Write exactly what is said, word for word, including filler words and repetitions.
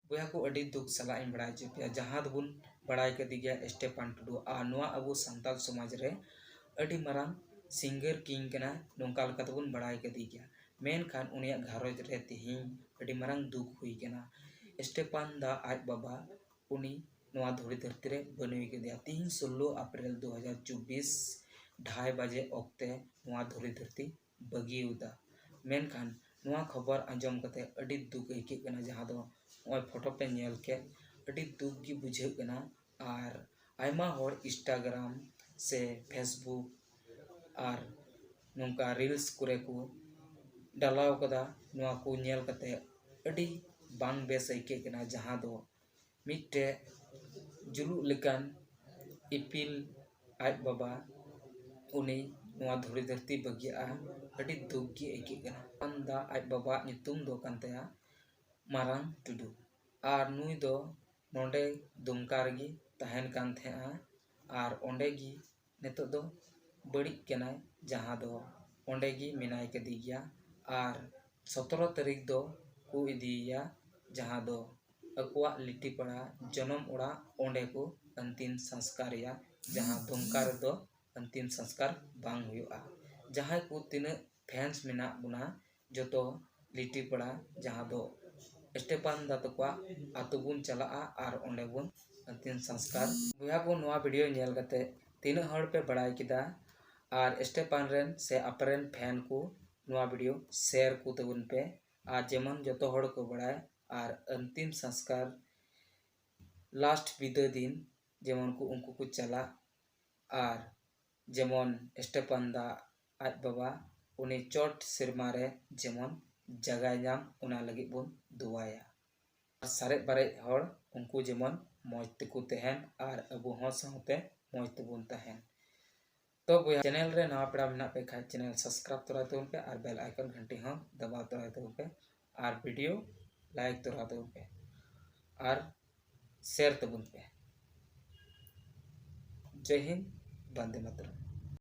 ᱵᱚᱭᱦᱟ ᱠᱚ, ᱟᱹᱰᱤ ᱫᱩᱠ ᱥᱟᱞᱟᱜ ᱤᱧ ᱵᱟᱲᱟᱭ ᱦᱚᱪᱚ ᱯᱮᱭᱟ, ᱡᱟᱦᱟᱸ ᱫᱚᱵᱚᱱ ᱵᱟᱲᱟᱭ ᱠᱟᱫᱮ ᱜᱮᱭᱟ ᱥᱴᱮᱯᱟᱱ ᱴᱩᱰᱩ, ᱟᱨ ᱱᱚᱣᱟ ᱟᱵᱚ ᱥᱟᱱᱛᱟᱲ ᱥᱚᱢᱟᱡᱽ ᱨᱮ ᱟᱹᱰᱤ ᱢᱟᱨᱟᱝ ᱥᱤᱝᱜᱟᱨ ᱠᱤᱝ ᱠᱟᱱᱟᱭ, ᱱᱚᱝᱠᱟ ᱞᱮᱠᱟ ᱛᱮᱵᱚᱱ ᱵᱟᱲᱟᱭ ᱠᱟᱫᱮ ᱜᱮᱭᱟ᱾ ᱢᱮᱱᱠᱷᱟᱱ ᱩᱱᱤᱭᱟᱜ ᱜᱷᱟᱨᱚᱸᱡᱽ ᱨᱮ ᱛᱮᱦᱮᱧ ᱟᱹᱰᱤ ᱢᱟᱨᱟᱝ ᱫᱩᱠ ᱦᱩᱭ ᱠᱟᱱᱟ᱾ ᱥᱴᱮᱯᱟᱱ ᱫᱟ ᱟᱡ ᱵᱟᱵᱟ, ᱩᱱᱤ ᱱᱚᱣᱟ ᱫᱷᱩᱲᱤ ᱫᱷᱟᱹᱨᱛᱤ ᱨᱮ ᱵᱟᱹᱱᱩᱭ ᱠᱟᱫᱮᱭᱟ᱾ ᱛᱮᱦᱮᱧ ᱥᱳᱞᱞᱳ ᱮᱯᱨᱤᱞ ᱫᱩ ᱦᱟᱡᱟᱨ ᱪᱚᱵᱵᱤᱥ, ᱰᱷᱟᱭ ᱵᱟᱡᱮ ᱚᱠᱛᱮ ᱱᱚᱣᱟ ᱫᱷᱩᱲᱤ ᱫᱷᱟᱹᱨᱛᱤ ᱵᱟᱹᱜᱤᱭᱟᱫᱟ᱾ ᱢᱮᱱᱠᱷᱟᱱ ᱱᱚᱣᱟ ᱠᱷᱚᱵᱚᱨ ᱟᱸᱡᱚᱢ ᱠᱟᱛᱮ ᱟᱹᱰᱤ ᱫᱩᱠ ᱟᱹᱭᱠᱟᱹᱜ ᱠᱟᱱᱟ, ᱡᱟᱦᱟᱸ ᱫᱚ ᱱᱚᱜᱼᱚᱭ ᱯᱷᱳᱴᱳ ᱯᱮ ᱧᱮᱞ ᱠᱮᱫ, ᱟᱹᱰᱤ ᱫᱩᱠ ᱜᱮ ᱵᱩᱡᱷᱟᱹᱜ ᱠᱟᱱᱟ᱾ ᱟᱨ ᱟᱭᱢᱟ ᱦᱚᱲ Instagram ᱥᱮ Facebook ᱟᱨ ᱱᱚᱝᱠᱟ reels ᱠᱚᱨᱮ ᱠᱚ ᱰᱟᱞᱟᱣ ᱠᱟᱫᱟ᱾ ᱱᱚᱣᱟ ᱠᱚ ᱧᱮᱞ ᱠᱟᱛᱮ ᱟᱹᱰᱤ ᱵᱟᱝ ᱵᱮᱥ ᱟᱹᱭᱠᱟᱹᱜ ᱠᱟᱱᱟ, ᱡᱟᱦᱟᱸ ᱫᱚ ᱢᱤᱫᱴᱮᱡ ᱡᱩᱞᱩᱜ ᱞᱮᱠᱟᱱ ᱤᱯᱤᱞ ᱟᱡ ᱵᱟᱵᱟ, ᱩᱱᱤ ᱱᱚᱣᱟ ᱫᱷᱩᱲᱤ ᱫᱷᱟᱹᱨᱛᱤ ᱵᱟᱹᱜᱤᱭᱟᱜᱼᱟ᱾ ᱟᱹᱰᱤ ᱫᱩᱠ ᱜᱮ ᱟᱹᱭᱠᱟᱹᱜ ᱠᱟᱱᱟ᱾ ᱟᱱᱫᱟ ᱟᱡ ᱵᱟᱵᱟᱣᱟᱜ ᱧᱩᱛᱩᱢ ᱫᱚ ᱠᱟᱱ ᱛᱟᱭᱟ ᱢᱟᱨᱟᱝ ᱴᱩᱰᱩ᱾ ᱟᱨ ᱱᱩᱭ ᱫᱚ ᱱᱚᱰᱮ ᱫᱩᱢᱠᱟ ᱨᱮᱜᱮ ᱛᱟᱦᱮᱱ ᱠᱟᱱ ᱛᱟᱦᱮᱸᱜᱼᱟ᱾ ᱟᱨ ᱚᱸᱰᱮ ᱜᱮ ᱱᱤᱛᱚᱜ ᱫᱚ ᱵᱟᱹᱲᱤᱡ ᱠᱟᱱᱟᱭ, ᱡᱟᱦᱟᱸ ᱫᱚ ᱚᱸᱰᱮ ᱜᱮ ᱢᱮᱱᱟᱭ ᱠᱟᱫᱮ ᱜᱮᱭᱟ᱾ ᱟᱨ ᱥᱚᱛᱨᱚ ᱛᱟᱹᱨᱤᱠᱷ ᱫᱚ ᱠᱚ ᱤᱫᱤᱭᱮᱭᱟ, ᱡᱟᱦᱟᱸ ᱫᱚ ᱟᱠᱚᱣᱟᱜ ᱞᱤᱴᱤᱯᱟᱲᱟ ᱡᱚᱱᱚᱢ ᱚᱲᱟᱜ, ᱚᱸᱰᱮ ᱠᱚ ᱟᱱᱛᱤᱢ ᱥᱚᱝᱥᱠᱟᱨᱮᱭᱟ, ᱡᱟᱦᱟᱸ ᱫᱩᱢᱠᱟ ᱨᱮᱫᱚ ᱟᱱᱛᱤᱢ ᱥᱚᱝᱥᱠᱟᱨ ᱵᱟᱝ ᱦᱩᱭᱩᱜᱼᱟ᱾ ᱡᱟᱦᱟᱸᱭ ᱠᱚ ᱛᱤᱱᱟᱹᱜ fans ᱢᱮᱱᱟᱜ ᱵᱚᱱᱟ, ᱡᱚᱛᱚ ᱞᱤᱴᱤᱯᱟᱲᱟ, ᱡᱟᱦᱟᱸ ᱫᱚ ᱥᱴᱮᱯᱟᱱ ᱫᱟ ᱛᱟᱠᱚᱣᱟᱜ ᱟᱛᱳ ᱵᱚᱱ ᱪᱟᱞᱟᱜᱼᱟ ᱟᱨ ᱚᱸᱰᱮ ᱵᱚᱱ ᱟᱹᱛᱤᱧ ᱥᱚᱝᱥᱠᱟᱨ᱾ ᱵᱚᱭᱦᱟ ᱠᱚ, ᱱᱚᱣᱟ video ᱧᱮᱞ ᱠᱟᱛᱮ ᱛᱤᱱᱟᱹᱜ ᱦᱚᱲ ᱯᱮ ᱵᱟᱲᱟᱭ ᱠᱮᱫᱟ? ᱟᱨ ᱥᱴᱮᱯᱟᱱ ᱨᱮᱱ ᱥᱮ ᱟᱯᱮ ᱨᱮᱱ fan ᱠᱚ ᱱᱚᱣᱟ video share ᱠᱚ ᱛᱟᱵᱚᱱ ᱯᱮ᱾ ᱟᱨ ᱡᱮᱢᱚᱱ ᱡᱚᱛᱚ ᱦᱚᱲ ᱠᱚ ᱵᱟᱲᱟᱭ, ᱟᱨ ᱟᱹᱱᱛᱤᱢ ᱥᱚᱝᱥᱠᱟᱨ last ᱵᱤᱫᱟᱹᱭ ᱫᱤᱱ ᱡᱮᱢᱚᱱ ᱠᱚ ᱩᱱᱠᱩ ᱠᱚ ᱪᱟᱞᱟᱜ, ᱟᱨ ᱡᱮᱢᱚᱱ ᱥᱴᱮᱯᱟᱱ ᱫᱟ ᱟᱡ ᱵᱟᱵᱟ ᱩᱱᱤ ᱪᱚᱴ ᱥᱮᱨᱢᱟ ᱨᱮ ᱡᱮᱢᱚᱱ ᱡᱟᱭᱜᱟᱭ ᱧᱟᱢ, ᱚᱱᱟ ᱞᱟᱹᱜᱤᱫ ᱵᱚᱱ ᱫᱩᱣᱟᱭᱟ᱾ ᱟᱨ ᱥᱟᱨᱮᱡ ᱵᱟᱨᱮᱡ ᱦᱚᱲ ᱩᱱᱠᱩ ᱡᱮᱢᱚᱱ ᱢᱚᱡᱽ ᱛᱮᱠᱚ ᱛᱟᱦᱮᱱ ᱟᱨ ᱟᱵᱚ ᱦᱚᱸ ᱥᱟᱶᱛᱮ ᱢᱚᱡᱽ ᱛᱮᱵᱚᱱ ᱛᱟᱦᱮᱱ᱾ ᱛᱚ ᱵᱚᱭᱦᱟ, channel ᱨᱮ ᱱᱟᱣᱟ ᱯᱮᱲᱟ ᱢᱮᱱᱟᱜ ᱯᱮ ᱠᱷᱟᱡ channel subscribe ᱛᱚᱨᱟᱭ ᱛᱟᱵᱚᱱ ᱯᱮ ᱟᱨ bell icon ᱜᱷᱟᱱᱴᱤ ᱦᱚᱸ ᱫᱟᱵᱟᱣ ᱛᱚᱨᱟᱭ ᱛᱟᱵᱚᱱ ᱯᱮ ᱟᱨ video like ᱛᱚᱨᱟ ᱛᱟᱵᱚᱱ ᱯᱮ ᱟᱨ share ᱛᱟᱵᱚᱱ ᱯᱮ᱾ ᱡᱟᱭ ᱦᱤᱱᱫ, ᱵᱚᱱᱫᱮ ᱢᱟᱛᱚᱨᱚᱢ᱾